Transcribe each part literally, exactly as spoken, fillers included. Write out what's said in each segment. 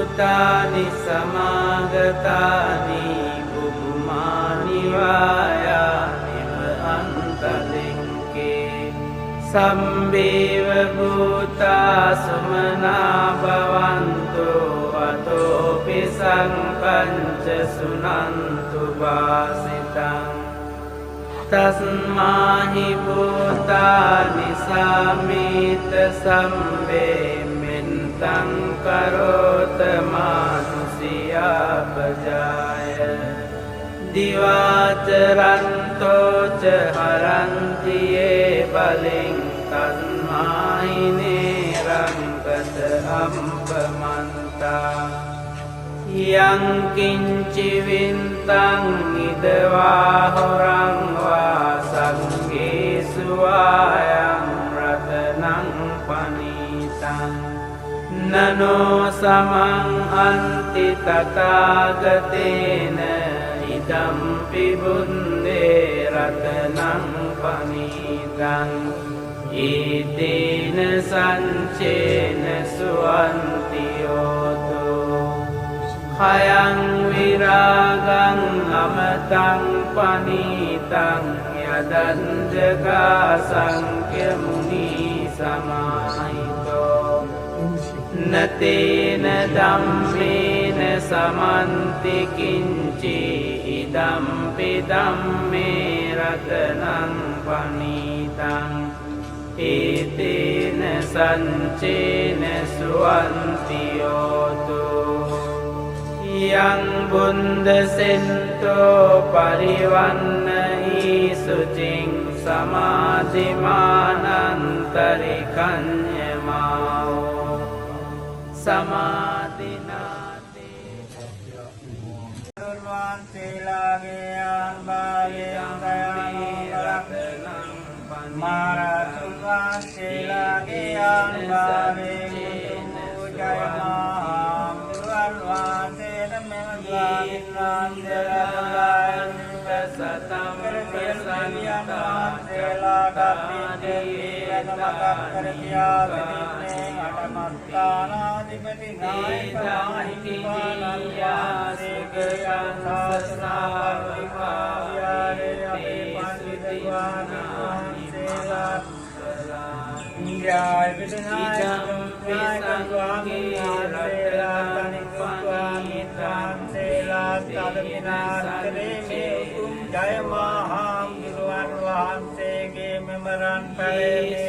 Bhūtāni samāgatāni bhummāni vā yāniva antalikkhe, sabbeva bhūtā sumanā bhavantu, athopi sakkacca suṇantu bhāsitaṃ. Tasmā hi bhūtā nisāmetha sabbe, mettaṃ karotha mānusiyā pajāya. Divā ca ratto ca haranti ye baliṃ, tasmā hi ne rakkhatha appamattā. Yaṃ kiñci vittaṃ idha vā huraṃ vā, saggesu vā yaṃ ratanaṃ paṇītaṃ, na no samaṃ atthi tathāgatena, idampi buddhe ratanaṃ paṇītaṃ, etena saccena suvatthi hotu. Khayaṃ virāgaṃ amataṃ paṇītaṃ, yadaññakā sakyamunī samāhito, na tena dhammena samatthi kiñci, idampi dhamme ratanaṃ paṇītaṃ, etena saccena suvatthi hotu. Yaṃ buddhaseṭṭho parivaṇṇayī suciṃ, samādhimānantarikaññamāhu, samādhinā vāselaṃ bāgiyam dayānuparaṃ, mārāsuṃ vāselaṃ bāgiyam mucumū jayamāhaṃ. Buddhaṃ vāsena mema svāmiṃ vāselaṃ bāgiyam, karaṭṭhaṃ vāselaṃ bāgiyam, kappintehi vāsamakaṃ karatiyā satineṃ aṭṭhamattā nādi Jayamāhaṃ, siruvaruṇ vāhaṃ sēke mevaram pale me.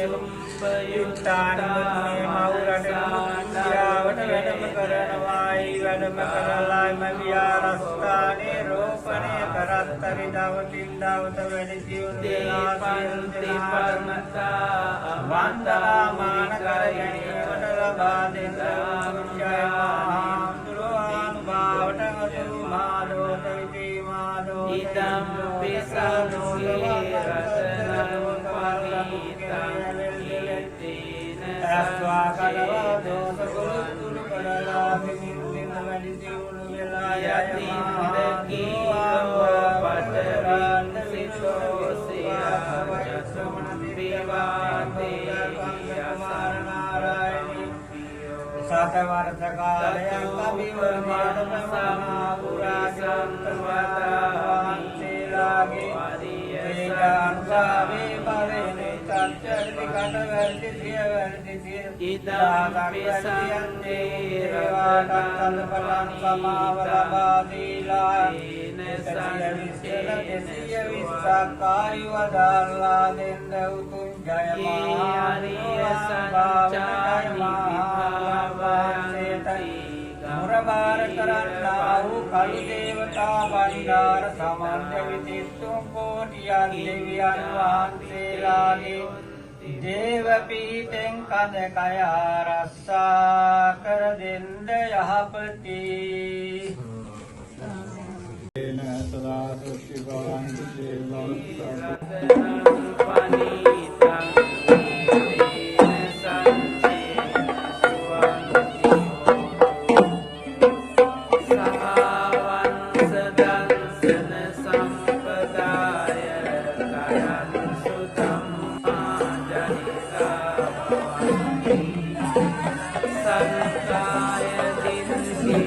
Yuttāni mudu me mahu raṭe mudu, undiyā vata vedama karaṇavāhi vedama karaṇalāhi, mama vihārasthāne rogaparitteke. Rattari dāvatiṃ dāvata vedasiyuṃ velāsiyuṃ janādaṃ vandamāna karaṇīyam, vata labhātenda utuṃ jayamāhaṃ. Dullabhānubhāvaṃ atha sambhū mā dosavitī mā dosayuṃ, idampi saṅghe ratanaṃ paṇītaṃ, etena saccena suvatthi hotu. Yathindakhīlo paṭhaviṃ sito, siyā catubbhi vātebhi asampaṇṇo, satavarsaṃ kālaṃ abhivadetvā, tato pamāṇaṃ purāṇaṃ vāselaṃ, etena saccena suvatthi hotu. Idampi saṅghe ratanaṃ paṇītaṃ, etena saccena suvatthi hotu. Ye ariyasaccāni vibhāvayanti, gabbhinīyā parittaṃ, pūretvā pūretvā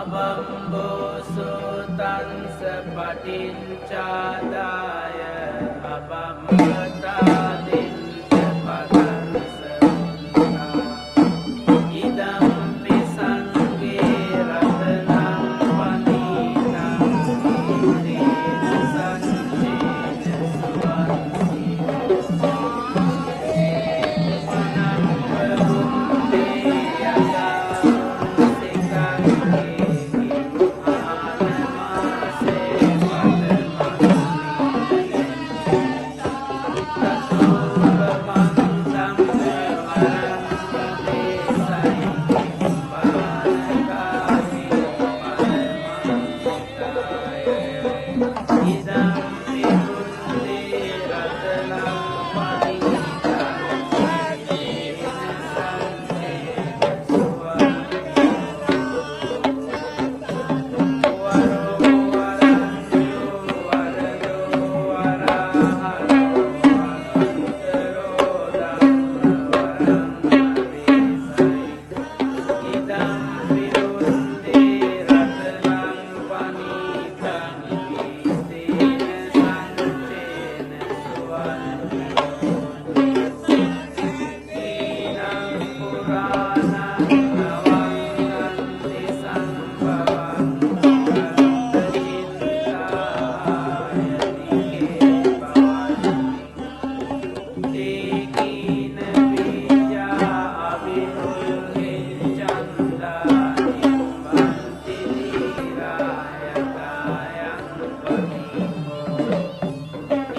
Abambo so taṃ sapaṭicchādāya abambatā diṭṭhapaṭaṃ samuttā. Idampi saṅghe ratanaṃ paṇītaṃ, etena saccena suvatthi.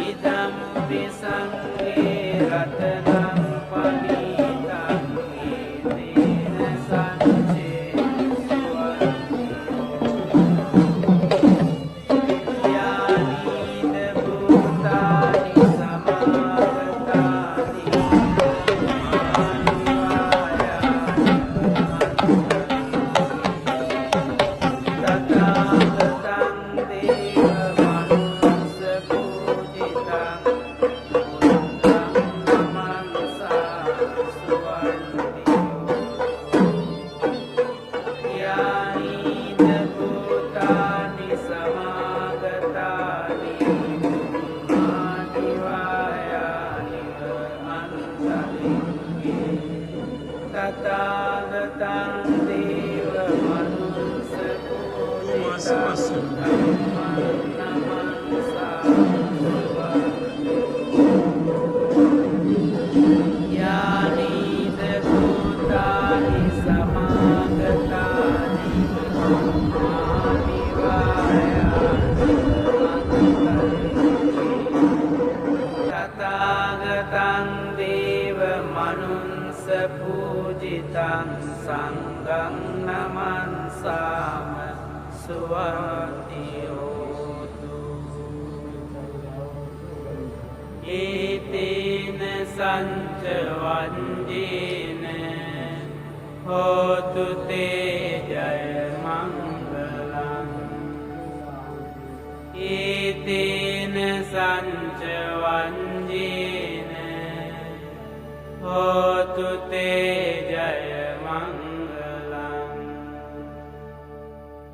Idampi saṅghe ratanaṃ paṇītaṃ, etena saccena suvatthi. Yānīdha bhūtāni samāgatāni, bhummāni vā yāni tathāgataṃ devamanussapūjitaṃ, buddhaṃ namassāma suvatthi. Yānīdha bhūtāni samāgatāni, bhummāni vā yāni antalikkhe, tathāgataṃ devamanussapūjitaṃ, dhammaṃ namassāma suvatthi. Yānīdha bhūtāni samāgatāni, bhummāni vā yāni antalikkhe, tathāgataṃ devamanussapūjitaṃ, saṅghaṃ namassāma suvatthi hotu. Etena saccavajjena hotu te jayamaṅgalaṃ. Etena saccavajjena hotu te jayamaṅgalaṃ.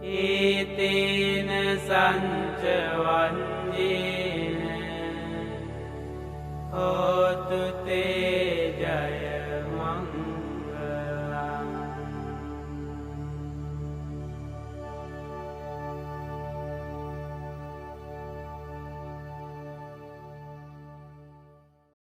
Etena saccavajjena hotu te